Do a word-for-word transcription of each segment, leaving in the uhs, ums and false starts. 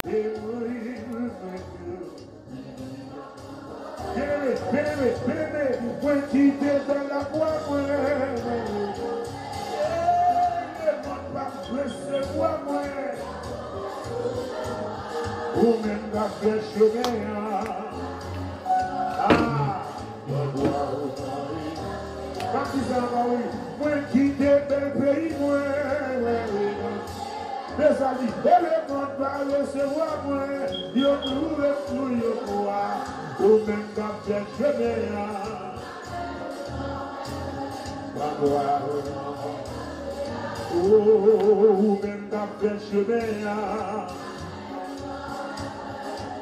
Byeneme, byeneme, byeneme, mwen kite bèl lakwa mwen. Lemonn p ap resevwa mwen. Ou menm k ap fè chemen an. Ah! Batize ankò, wi. Mwen kite bèl peyi mwen. Mezanmi, eleman pa resevwa mwen. Yo tou, yo tou, yo tou, a. Ou menm k ap fè chemen an. Pran glwa, o non. O, ou menm k ap fè chemen an.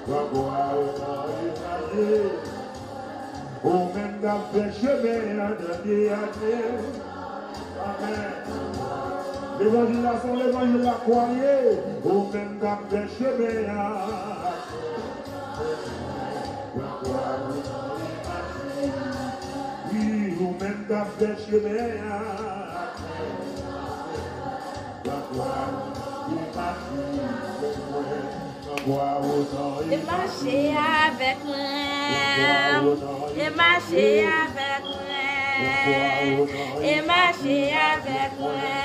Pran glwa, o non, e Bondye. Ou menm k ap fè chemen an, tande, tande. Amèn. Levanjil la se yon levanjil lakwa l ye. Ou menm k ap fè chemen an. Wi, ou menm k ap fè chemen an. E mache avèk mwen. E mache avèk mwen. E mache avèk mwen.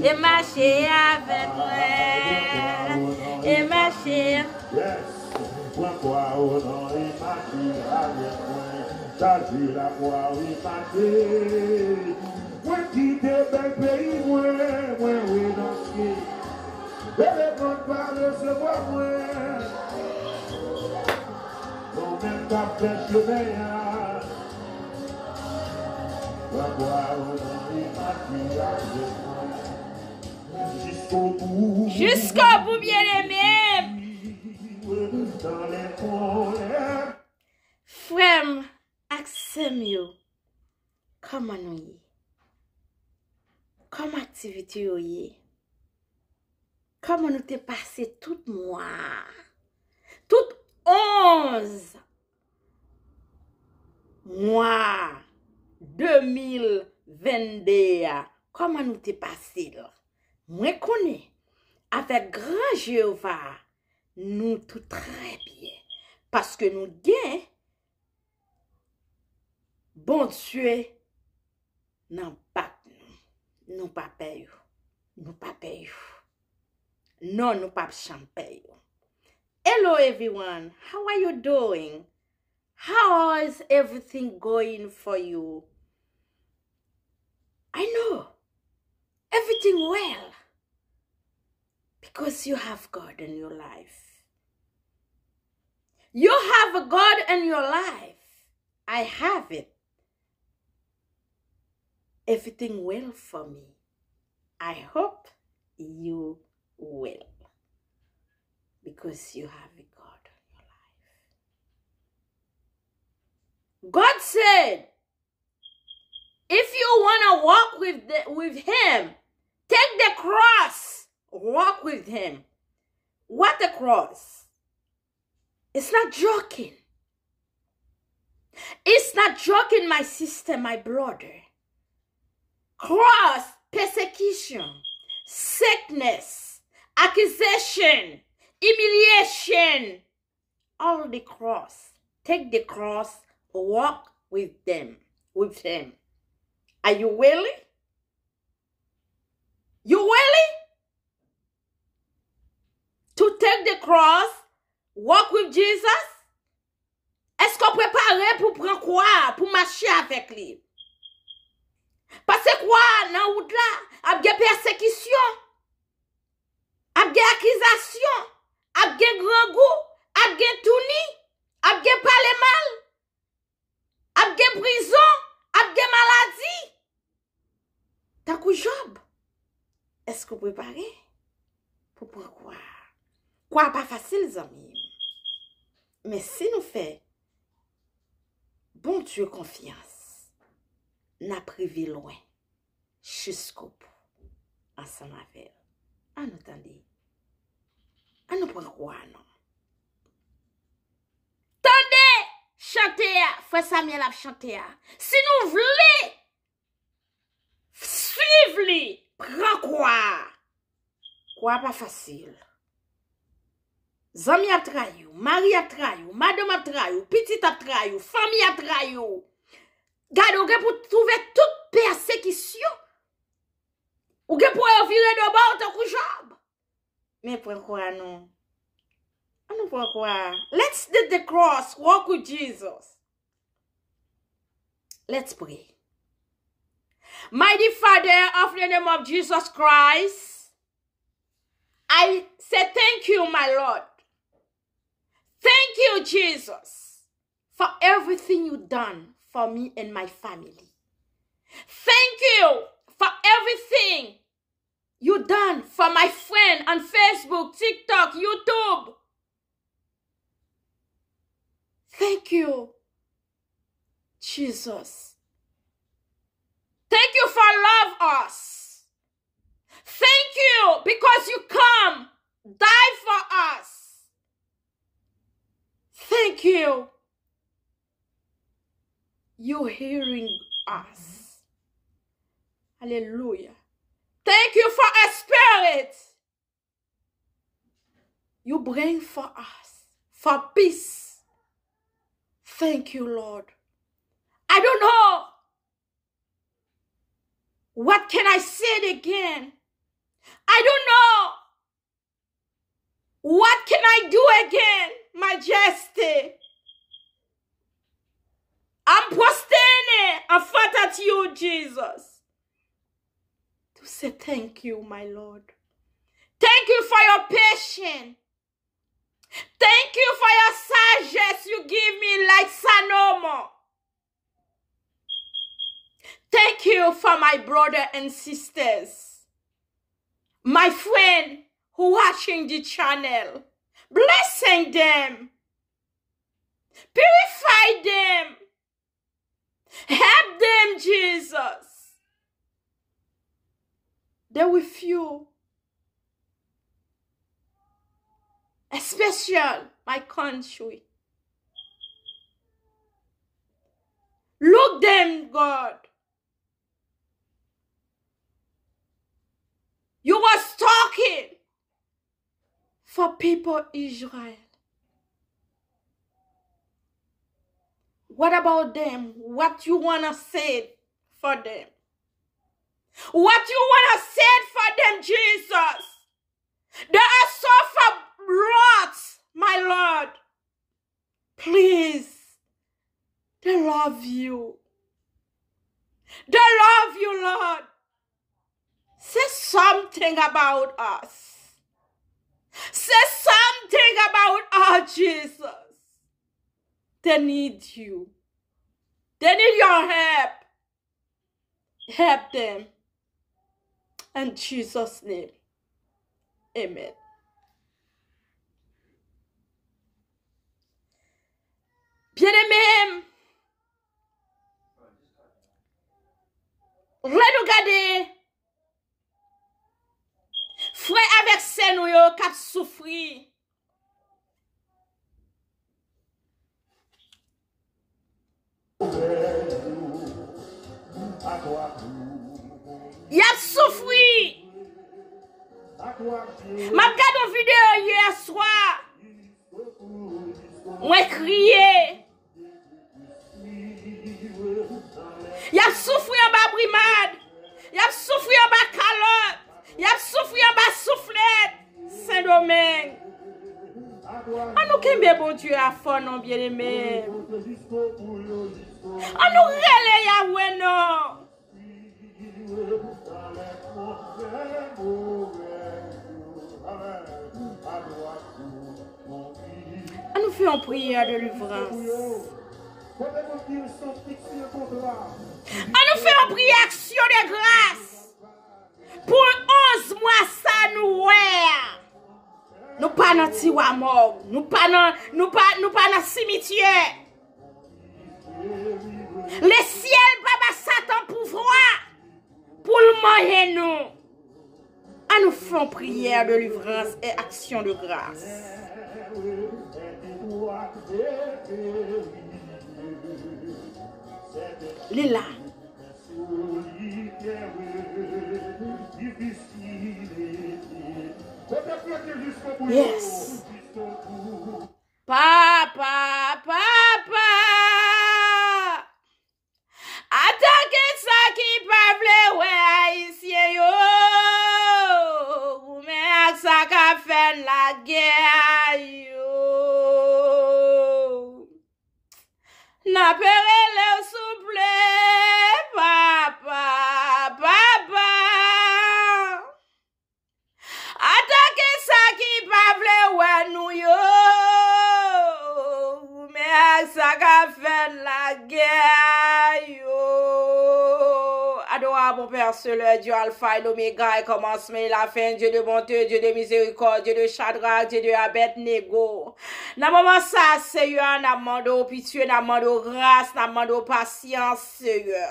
E mache avèk mwen. E mache. Yes. Pran kwa ou non, e mache avèk mwen. Chaje lakwa ou, e mache. Mwen kite bèl peyi mwen, mwen renonse. Eleman pa resevwa mwen. Ou menm k ap fè chemen an. Pran kwa ou non, e mache avèk mwen. Jusqu'au bout. Jusqu'au bout, byeneme. Frè m ak sè m yo, kòman nou ye? Kòman aktivite yo ye? Kòman nou te pase tout mwa a? Tout onz mwa de mil vennde a, kòman nou te pase l? Mwen konnen, avèk gran Jewova a, nou tou trè byen. Paske nou gen Bondye nan bak nou. Nou pa pè yo. Nou pa pè yo. Non, nou p ap janm pè yo. Hello everyone, how are you doing? How is everything going for you? I know everything well because you have God in your life. You have a God in your life. I have it. Everything well for me. I hope you well because you have a God in your life. God said, if you want to walk with, the, with Him, take the cross, walk with Him. What a cross! It's not joking. It's not joking, my sister, my brother. Cross, persecution, sickness, accusation, humiliation, all the cross. Take the cross, walk with them, with him. Are you willing? You willing to take the cross, walk with Jesus? Èske w prepare pou pran kwa a, pou mache avèk li? Pase kwa a nan wout la, ap gen pèsekisyon, ap gen akizasyon, ap gen grangou, ap gen touni, ap gen pale mal, ap gen prizon, ap gen maladi. Tankou Jòb, èske w prepare pou pran kwa a? Kwa a pa fasil, zanmi m. Men si nou fè Bondye konfyans, n ap rive lwen, jusqu'au bout, ansanm avè l. Ann nou tande. Ann nou pran kwa a non. Tande chante a, frè Samuel ap chante a. Si nou vle swiv li, pran kwa a. Kwa a pa fasil. Zanmi ap trayi w, mari ap trayi w, madanm ap trayi w, pitit ap trayi w, fanmi ap trayi w. Gade, ou gen pou twouve tout pèsekisyon. Ou gen pou yo vire do ba w tankou Jòb. Men pran kwa non. An nou pran kwa. Let's do the cross. Walk with Jesus. Let's pray. Mighty Father, of the name of Jesus Christ, I say thank you, my Lord. Thank you, Jesus, for everything you done for me and my family. Thank you for everything you done for my friend on Facebook, TikTok, YouTube. Thank you, Jesus. Thank you for love us. Thank you because you come, die for us. Thank you. You hearing us. Hallelujah. Thank you for a spirit you bring for us, for peace. Thank you, Lord. I don't know. What can I say it again? I don't know. What can I do again, Majesty? I'm prosterné en face à you, Jesus. To say thank you, my Lord. Thank you for your patience. Thank you for your sagesse you give me like Salomo. Thank you for my brother and sisters. My friend who watching the channel. Blessing them. Purify them. Help them, Jesus. They with you. Especially my country. Look them, God. You was talking for people Israel. What about them? What you wanna say for them? What you wanna say for them, Jesus? They are so far lost, my Lord. Please. They love you. They love you, Lord. Say something about us. Say something about us, Jesus. They need you. They need your help. Help them. In Jesus' name. Amen. Byeneme m, lè nou gade frè avèk sè nou yo k ap soufri, y ap soufri. M ap gade yon videyo yè swa. Mwen kriye. Y ap soufri anba brimad. Y ap soufri anba kalòt. Y ap soufri anba souflèt. Sendomeng. An nou kenbe Bondye a fò non, byeneme. An nou rele Yawe non. An nou fè yon priyè delivrans. An nou fè yon priyè aksyon de gras pou onz mwa sa nou wè a. Nou pa nan tiwa mòg, nou pa nan, nou pa, nou pa nan simityè. Lesyèl pa ba Satan pouvwa pou l manyen nou. An nou fè yon priyè delivrans e aksyon de gras. Li la. Yes. Papa, papa, atake sa ki pa vle wè Ayisyen yo, goumen ak sa k ap fè lagè yo. N ape rele w souple, papa, papa. Atake sa ki pa vle wè nou yo, goumen ak sa k ap fè lagè yo. Adorable Père, c'est le Dieu Alpha et l'Oméga, et commencement et la fin, Dieu de bonté, Dieu de miséricorde, Dieu de Shadrach, Dieu de Abednego. Nan moman sa, Seyè, n ap mande w pitye, n ap mande w gras, n ap mande w pasyans, Seyè.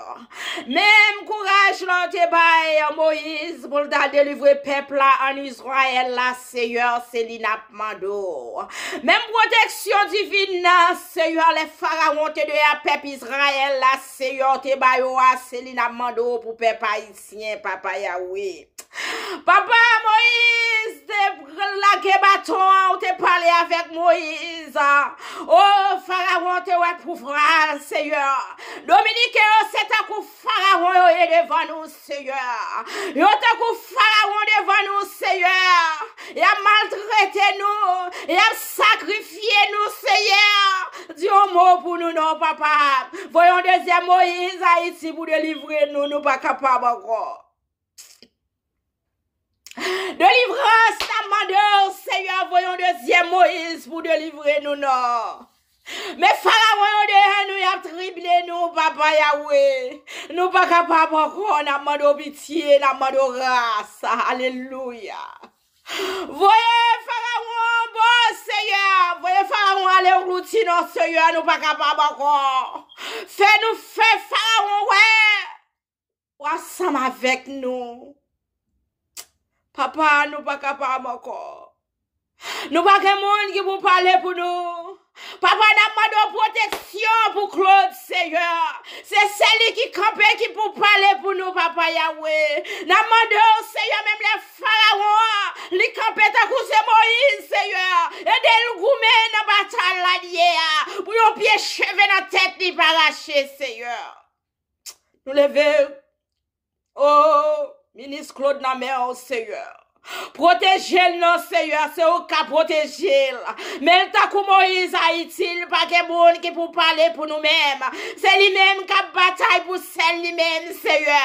Menm kouraj la w te bay Moyiz pou l ta delivre pèp la ann Izrayèl la, Seyè, se li n ap mande w. Menm pwoteksyon divin nan, Seyè, lè Farawon te deyò pèp Izrayèl la, Seyè, w te ba yo a, se li n ap mande w pou pèp ayisyen, Papa Yawe. Papa, Moyiz te lage baton an, ou te pale avèk Moyiz. O, Farawon te wè pouvwa a, Seyè. Dominiken yo se tankou Farawon yo ye devan nou, Seyè. Yo tankou Farawon devan nou, Seyè. Y ap maltrete nou, y ap sakrifye nou, Seyè. Di yon mo pou nou non, Papa. Voye yon dezyèm Moyiz Ayiti pou delivre nou, nou pa kapab ankò. Delivrans, n ap mande w, Seyè, voye yon dezyèm Moyiz pou delivre nou non. Men Farawon yo dèyè nou, y ap trible nou, Papa Yawe. Nou pa kapab ankò, n ap mande w pitye, n ap mande w gras. Alelouya. Voye Farawon anba w, Seyè. Voye Farawon ale wouti non, Seyè, nou pa kapab ankò. Fè nou fè Farawon wè. Ou ansanm avèk nou. Papa, nou pa kapab ankò. Nou pa gen moun ki pou pale pou nou. Papa, n ap mande w pwoteksyon pou Claude, Seyè. Se sèl li ki kanpe, ki pou pale pou nou, Papa Yawe. N ap mande w, Seyè, menm lè Farawon an, li kanpe tankou se Moyiz, Seyè. Ede l goumen nan batay la l ye a, pou yon pye cheve nan tèt li pa rache, Seyè. Nou leve, o, minis Claude nan men w, Seyè. Pwoteje l non, Seyè, se ou k ka pwoteje l. Men l tankou Moyiz Ayiti, li pa gen moun ki pou pale pou nou menm. Se li menm k ap batay pou sèl li menm, Seyè.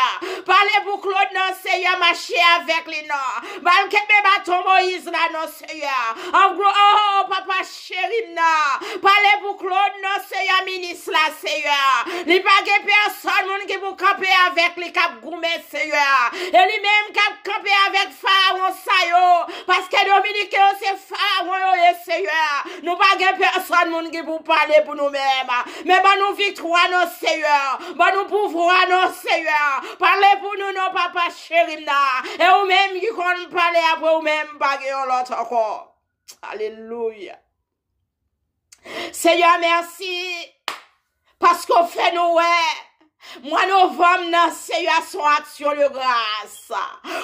Pale pou Claude non, Seyè, mache avèk li non. Ba l kenbe baton Moyiz la non, Seyè. An gwo, o, Papa cheri m nan. Pale pou Claude non, Seyè, minis la, Seyè. Li pa gen pèsonn moun ki pou kanpe avèk li k ap goumen, Seyè. E li menm k ap kanpe avèk Farawon sa yo. Paske Dominiken yo se Farawon yo ye, Seyè. Nou pa gen pèsonn moun ki pou pale pou nou menm. Men ban nou viktwa non, Seyè. Ban nou pouvwa non, Seyè. Pale pou nou non, Papa cheri m nan. E ou menm ki konn pale, apre ou menm pa gen yon lòt ankò. Alelouya. Seyè, mèsi paske w fè nou wè mwa novanm nan, Seyè, se yon aksyon de gras.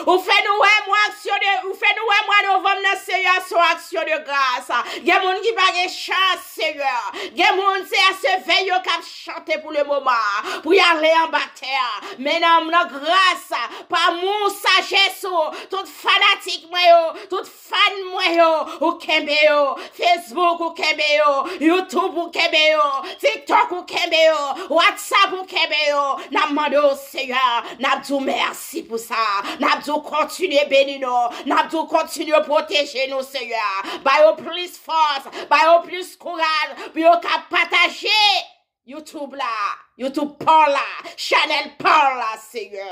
Ou fè nou wè mwa aksyon de, ou fè nou wè mwa novanm nan, Seyè, se yon aksyon de gras. Gen moun ki pa gen chans, Seyè. Gen moun, se a se vèy yo k ap chante pou le moman, pou y ale anba tè. Men nan, nan gras, pa amou, sajès ou, tout fanatik mwen yo, tout fan mwen yo, ou kenbe yo. Facebook, ou kenbe yo. YouTube, ou kenbe yo. TikTok, ou kenbe yo. WhatsApp, ou kenbe yo. N ap mande w, Seyè, n ap di w mèsi pou sa. N ap di w kontinye beni nou. N ap di w kontinye pwoteje nou, Seyè. Ba yo plis fòs, ba yo plis kouraj pou yo ka pataje YouTube la, YouTube pa w la, chanèl pa w la, Seyè.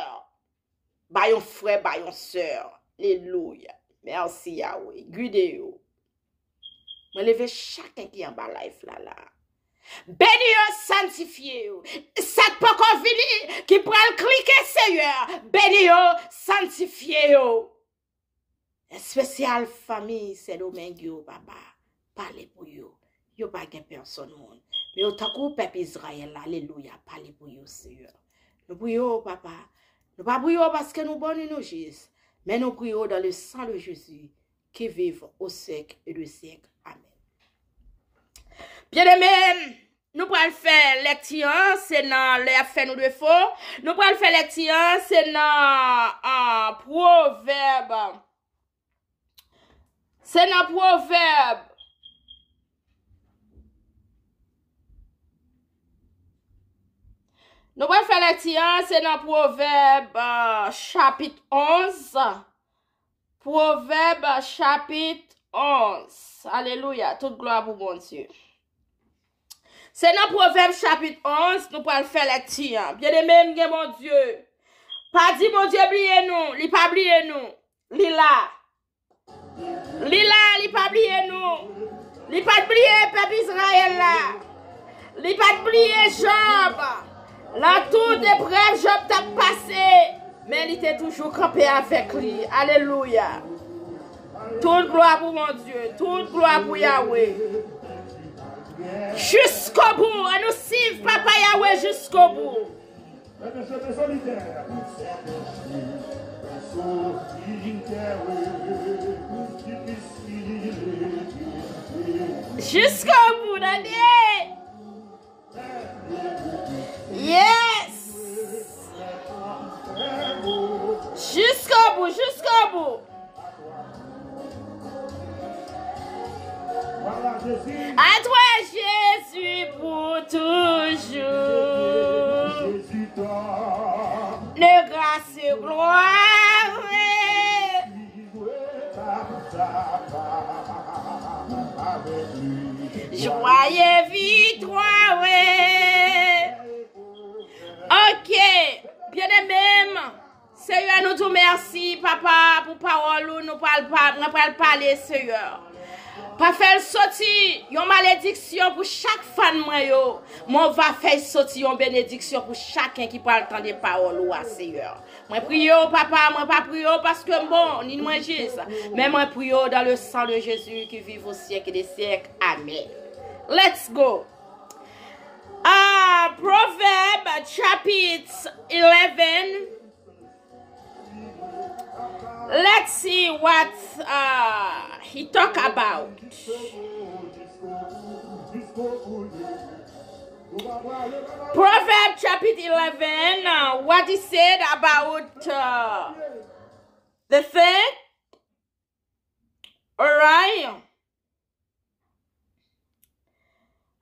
Ba yon frè, ba yon sè. Alelouya. Mèsi, Yawe. Gide yo. Mwen leve chaken ki anba live la la. Beni yo, sanntifye yo. Sa k poko vini, ki pral klike, Seyè, beni yo, sanntifye yo. Espesyal fanmi Sendomeng yo, Papa, pale pou yo. Yo pa gen pèsonn moun. Men yo tankou pèp Izrayèl la, alelouya, pale pou yo, Seyè. Nou priye w, Papa. Nou pa priye w paske nou bon ni nou jis, men nou priye w dans le sang de Jésus qui vive au siècle et de siècle. Amen. Byeneme, nou pral fè lèkti an, se nan lè ap fè nou defo. Nou pral fè lèkti an, se nan ah, Pwovèb. Se nan Pwovèb. Nou pral fè lèkti an, se nan Pwovèb ah, chapit onz. Pwovèb chapit onz. Alelouya. Tout glwa pou Bondye. Se nan Pwovèb chapit onz nou pral fè lèkti an. Byeneme m gen Bondye. Pa di Bondye bliye nou. Li pa bliye nou. Li la. Li la, li pa bliye nou. Li pa t bliye pèp Izrayèl la. Li pa t bliye Jòb. Nan tout eprèv Jòb t ap pase, men li te toujou kanpe avèk li. Alelouya. Tout glwa pou Bondye. Tout glwa pou Yawe. Jiskobou. Ann nou swiv Papa Yawe jiskobou. Jiskobou, tande! Yes! Jiskobou, jiskobou! Adore Jezi pou toujou. Ne grâce, gloire. Joie et victoire. Ok. Byeneme m, Seyè, nou di w mèsi, Papa, pou pawòl ou nou pral pa, mwen pral pale, Seyè. Pa fè l soti yon malediksyon pou chak fan mwen yo, men w va fè l soti yon benediksyon pou chaken ki pral tande pawòl ou a, Seyè. Mwen priye w, Papa, mwen pa priye w paske m bon, ni mwen jis, men mwen priye w dans le sang de Jésus qui vit au siècle des siècles. Amen. Let's go. Ah, Proverb chapit eleven. Let's see what uh, he talk about. Proverb chapit eleven, uh, what he said about uh, the thing. Alright.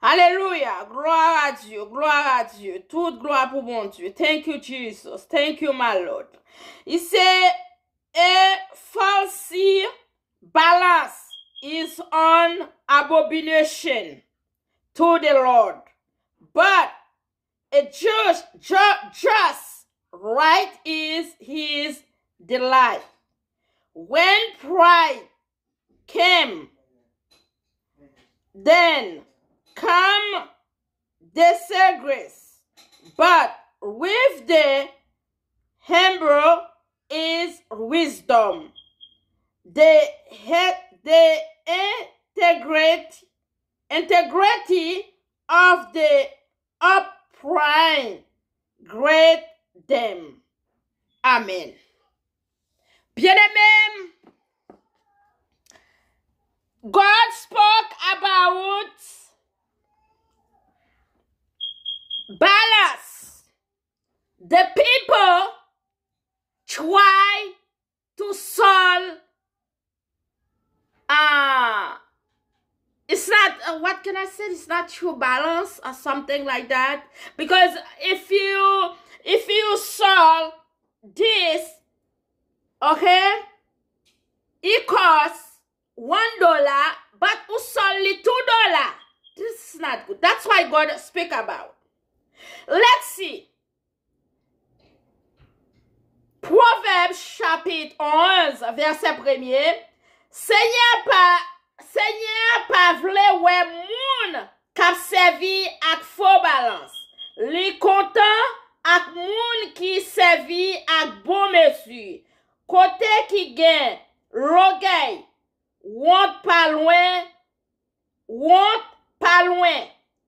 Alelouya. Gloire à Dieu. Gloire à Dieu. Tout glwa pou Bondye. Thank you, Jesus. Thank you, my Lord. He say, a faulty balance is an abomination to the Lord, but a just, ju- just right is his delight. When pride came, then come disgrace, but with the humble is wisdom. The, he- the integrate- integrity of the upright guide them. Amen. Byeneme m, God spoke about balance. The people try to solve uh, it's not uh, what can I say, it's not true balance or something like that, because if you if you solve this, okay, it costs one dollar, but you solve it two dollar. This is not good. That's why God speak about. Let's see. Pwovèb chapit onz, vèsè premye. Senyè pa, Senyè a pa vle wè moun k ap sèvi ak fo balans. Li kontan ak moun ki sèvi ak bon mezi. Kote ki gen lògèy, wont pa lwen, wont pa lwen.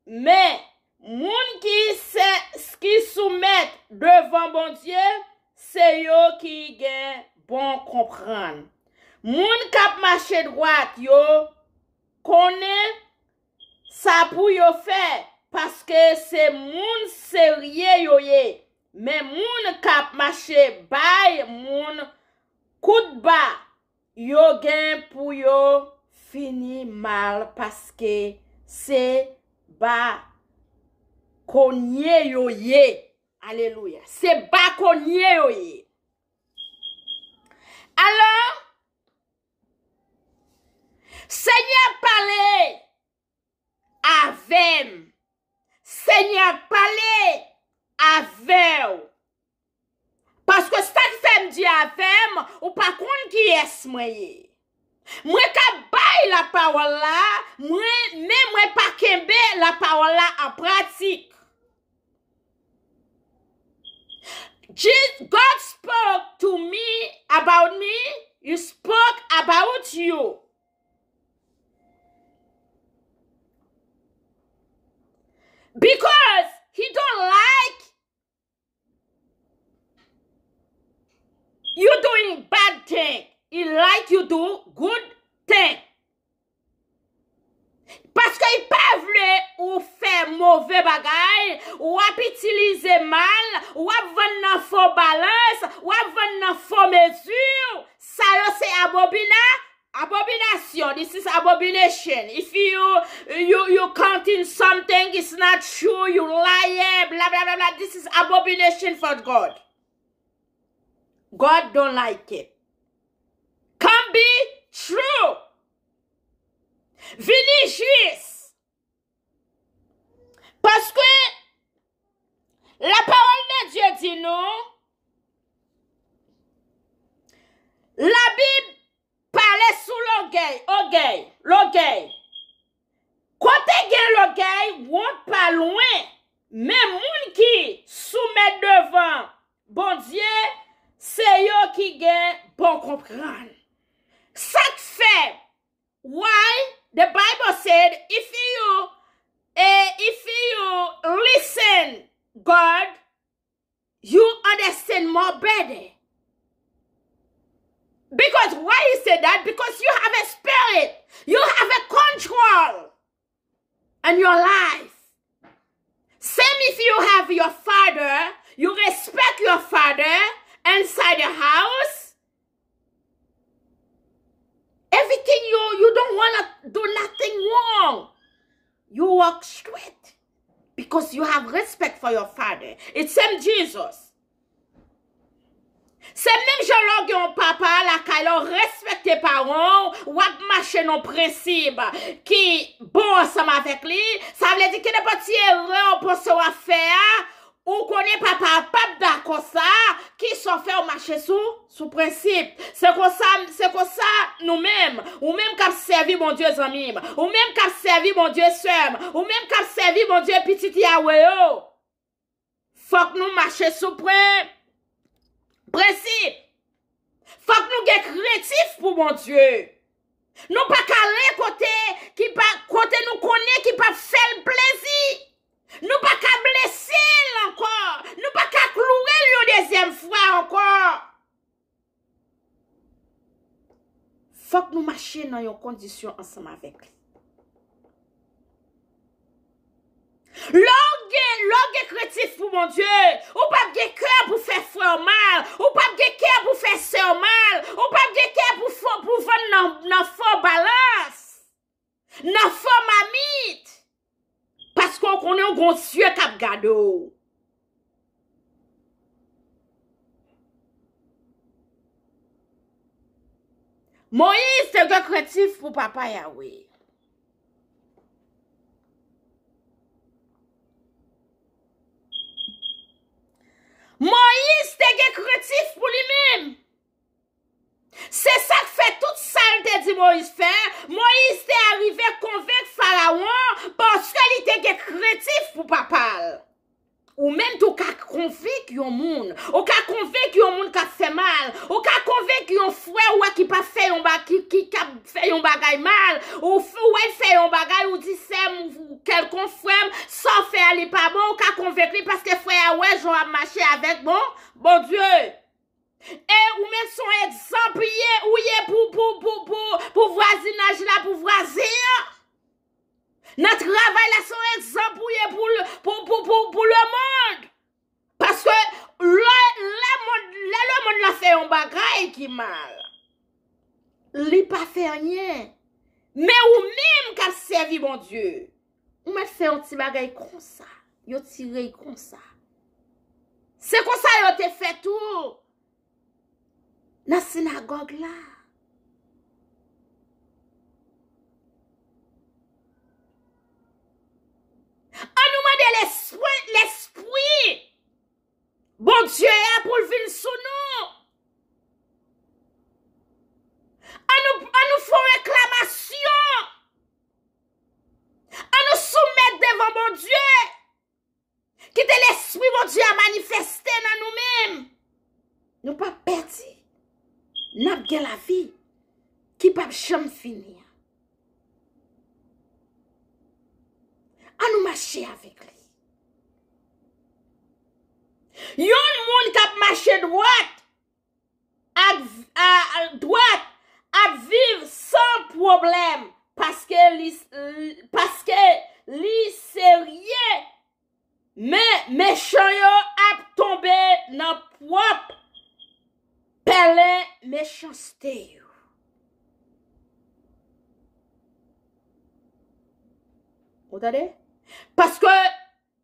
Men, moun ki se, ki soumèt devan Bondye, se yo ki gen bon konprann. Moun k ap mache dwat yo konnen pa pou yo fè, paske se moun serye yo ye. Men moun k ap mache bay moun kout ba, yo gen pou yo fini mal, paske se bakonye yo ye. Alelouya. Se bakonye yo ye. Alò, Senyè pale avè m. Senyè pale avè w. Paske sa k fè m di avè m, ou pa konn kiyès mwen ye. Mwen ka bay lapawòl la, mwen, men mwen pa kenbe lapawòl la an pratik. Je- God spoke to me about me, He spoke about you. Because He don't like you doing bad thing. He like you do good thing. Paske li pa vle ou fè move bagay, w ap itilize mal, w ap vann nan fo balans, w ap vann nan fo mezi. Sa yo se abobina, abominasyon. This is abomination. If you, you, you counting something, it's not true, you lying, bla, bla, bla, bla. This is abomination for God. God don't like it. Come be true. Vini jis. Paske lapawòl de Dye di nou, Labib pale sou lògèy, ògèy, lògèy. Kote gen lògèy, wont pa lwen. Men moun ki soumèt devan Bondye, se yo ki gen bon konprann. Sa k fè, why the Bible said, if you, eh, if you listen God, you understand more better. Because why he said that? Because you have a spirit, you have a control in your life. Same if you have your father, you respect your father inside the house. Everything you, you don't wanna do nothing wrong. You walk straight because you have respect for your father. It's same Jesus. Se menm jan lè w gen yon papa lakay la, w respekte paran w, w ap mache nan prensip ki bon ansanm avèk li. Sa vle di ki nenpòt ti erè w panse w ap fè a, ou konnen papa a p ap dakò sa, kisa w fè w mache sou, sou prensip. Se konsa, se konsa nou menm, ou menm k ap sèvi Bondye zanmi m, ou menm k ap sèvi Bondye sè m, ou menm k ap sèvi Bondye pitit Yawe yo. Fòk nou mache sou pren, prensip. Fòk nou gen krentif pou Bondye. Nou pa ka ale kote ki pa, kote nou konnen ki p ap fè l plezi. Nou pa ka blese l ankò. Nou pa ka kloure l yon dezyèm fwa ankò. Fòk nou mache nan yon kondisyon ansanm avèk li. Lè w gen, lè w gen krentif pou Bondye, ou p ap gen kè pou fè frè w mal, ou p ap gen kè pou fè sè w mal, ou p ap gen kè pou fo, pou vann nan, nan fo balans, nan fo mamit. Paske w konnen w gen yon Dye k ap gade w. Moyiz te gen krentif pou Papa Yawe. Moyiz te gen krentif pou li menm. Se sa k fè tout sa l te di Moyiz fè, Moyiz te arive konvenk Farawon paske li te gen krentif pou papa l. Ou menm tou ka konvenk yon moun, ou ka konvenk yon moun k ap fè mal, ou ka konvenk yon frè w wè ki p ap fè yon ba-, ki, ki, k ap fè yon bagay mal, ou f-, ou wè l fè yon bagay, ou di, "Sè m, kèlkonk frè m, sa w fè a li pa bon," ou ka konvenk li paske frè a wè jan w ap mache avèk bon, Bondye. E ou menm se yon egzanp ye, ou ye pou, pou, pou, pou, pou vwazinaj la, pou vwazen an. Nan travay la, se yon egzanp ou ye pou, l- pou, pou, pou, pou lemonn. Paske lè, lè, mond, lè lemonn la fè yon bagay ki mal, li pa fè anyen. Men ou menm k ap sèvi Bondye, ou mèt fè yon ti bagay konsa. Yo tire l konsa. Se konsa yo te fè tou nan sinagòg la. An nou mande lespri, lespri Bondye a pou l vin sou nou. An nou, an nou fè yon reklamasyon. An nou soumèt devan Bondye. Kite lespri Bondye a manifeste nan nou menm. Nou p ap pèdi. N ap gen lavi ki p ap janm fini an. An nou mache avèk li. Yon moun k ap mache dwat ak, a, a, dwat ap viv san pwoblèm paske li, paske li serye. Men mechan yo ap tonbe nan pwòp pèlen mechanste yo. Ou tande? Paske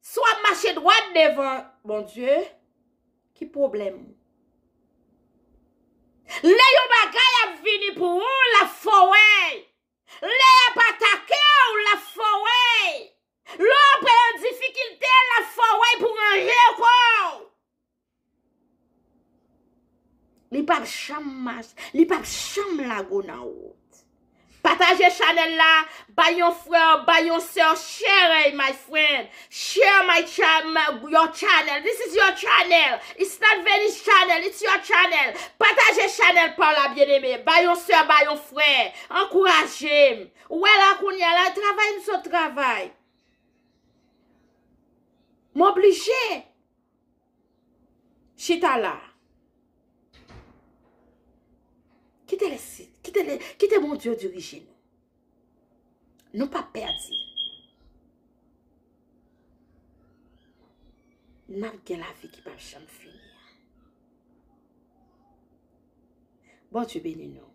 si w ap mache dwat devan Bondye, ki pwoblèm ou? Lè yon bagay ap vini pou ou, l ap fè w wè. Lè y ap atake w, l ap fè w wè. Lè w pran yon difikilte, l ap fè w wè pou ranje kò w. Li p ap janm mach, li p ap janm lage w nan wout. Pataje chanèl la, bay yon frè, bay yon sè, share it, my friend. Share my cha- my- your channel. This is your channel. It's not Venice channel, it's your channel. Pataje chanèl pa w la, byeneme. Bay yon sè, bay yon frè. Ankouraje m. Ou wè la kounye a la, travay m sot travay. M oblije chita la. Kite lesi, kite le, kite Bondye dirije nou. Nou p ap pèdi. N ap gen lavi ki p ap janm fini an. Bondye beni nou.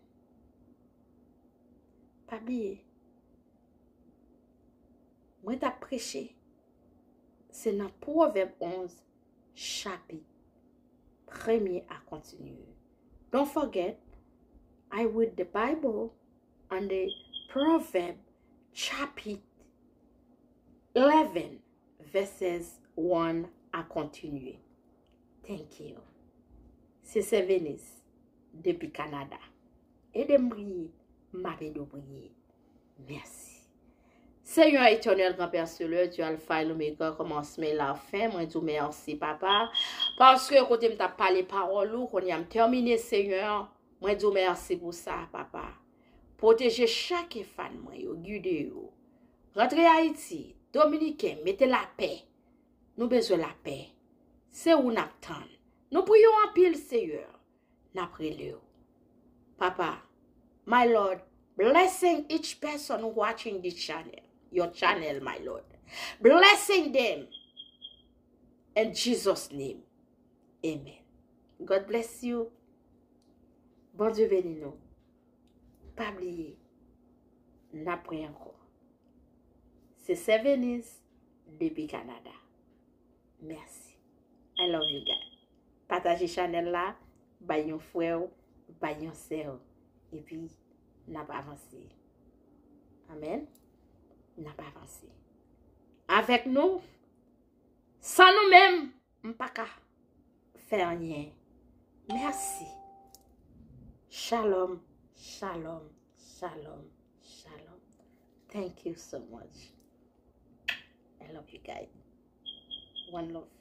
Pa bliye, mwen t ap preche, se nan Pwovèb onz, chapit premye a kontinye. Don't forget, I read the Bible on the Proverb chapit eleven, verses one a kontinye. Thank you. Se Sè Venise depi Kanada. Ede m priye, m ap ede w priye. Mèsi. Senyè Etènèl, Granpè Selès, Dye Alfa e Lomega, kòmansman e lafen, mwen di w mèsi, Papa, paske kote m t ap pale pawòl ou, kounye a m tèmine, Senyè, mwen di w mèsi pou sa, Papa. Pwoteje chak enfan mwen yo, gide yo. Rantre Ayiti, Dominiken, mete lapè. Nou bezwen lapè. Se ou n ap tann. Nou priye w anpil, Senyè. N ap rele w. Papa, my Lord, blessing each person watching this channel, your channel, my Lord. Blessing them in Jesus' name. Amen. God bless you. Bondye beni nou. Pa bliye, n ap wè ankò. Se Sè Venise depi Kanada. Mèsi. I love you guys. Pataje chanèl la, bay yon frè w, bay yon sè w. Epi, n ap avanse. Amèn. N ap avanse. Avèk nou, san nou menm, m pa ka fè anyen. Mèsi. Shalom, shalom, shalom, shalom. Thank you so much. I love you guys. One love.